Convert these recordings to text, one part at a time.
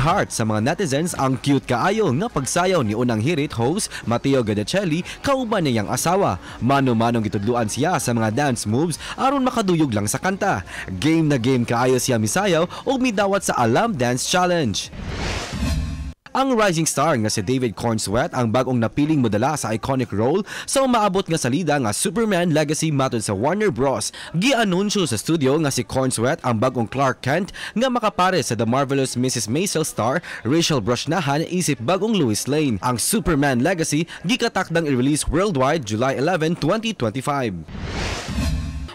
Gi-heart sa mga netizens ang cute kaayo nga pagsayaw ni unang hirit host Matteo Guidicelli kauban niyang asawa. Mano-manong gitudluan siya sa mga dance moves aron makaduyog lang sa kanta. Game na game kaayo siya misayaw ug midawat sa Alam Dance Challenge. Ang rising star nga si David Corenswet ang bag-ong napiling modala sa iconic role sa umaabot nga salida nga Superman Legacy matod sa Warner Bros. Gianunsyo sa studio nga si Corenswet ang bag-ong Clark Kent nga makapare sa The Marvelous Mrs. Maisel star Rachel Brosnahan isip bag-ong Lois Lane. Ang Superman Legacy gikatakdang i-release worldwide July 11, 2025.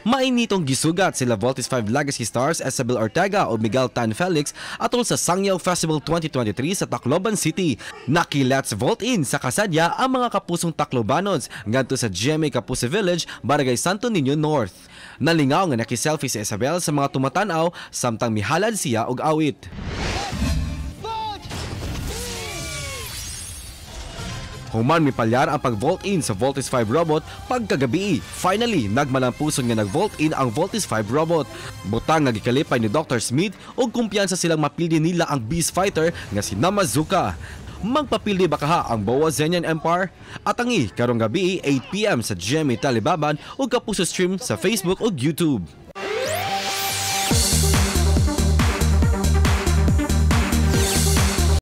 Mainitong gisugat sila Voltes 5 Legacy stars Isabel Ortega o Miguel Tan Felix atol sa Sangyaw Festival 2023 sa Tacloban City. Naki-Let's Volt In sa kasadya ang mga kapusong Taclobanons ngadto sa GMA Kapuso Village, Barangay Santo Niño North. Nalingaw nga naki-selfie si Isabel sa mga tumatanaw samtang mihalad siya og awit. Human mipalyar ang pag-volt in sa Voltes 5 robot pagkagabi. Finally, nagmalampuson nga nag-volt in ang Voltes 5 robot. Butang nga gikalipay ni Dr. Smith og kumpiyansa silang mapildi nila ang Beast Fighter nga si Namazuka. Magpapildi ba kaha ang Boa Zenian Empire? Atangi karong gabi 8 PM sa GMA Talibaban ug Kapuso Stream sa Facebook ug YouTube.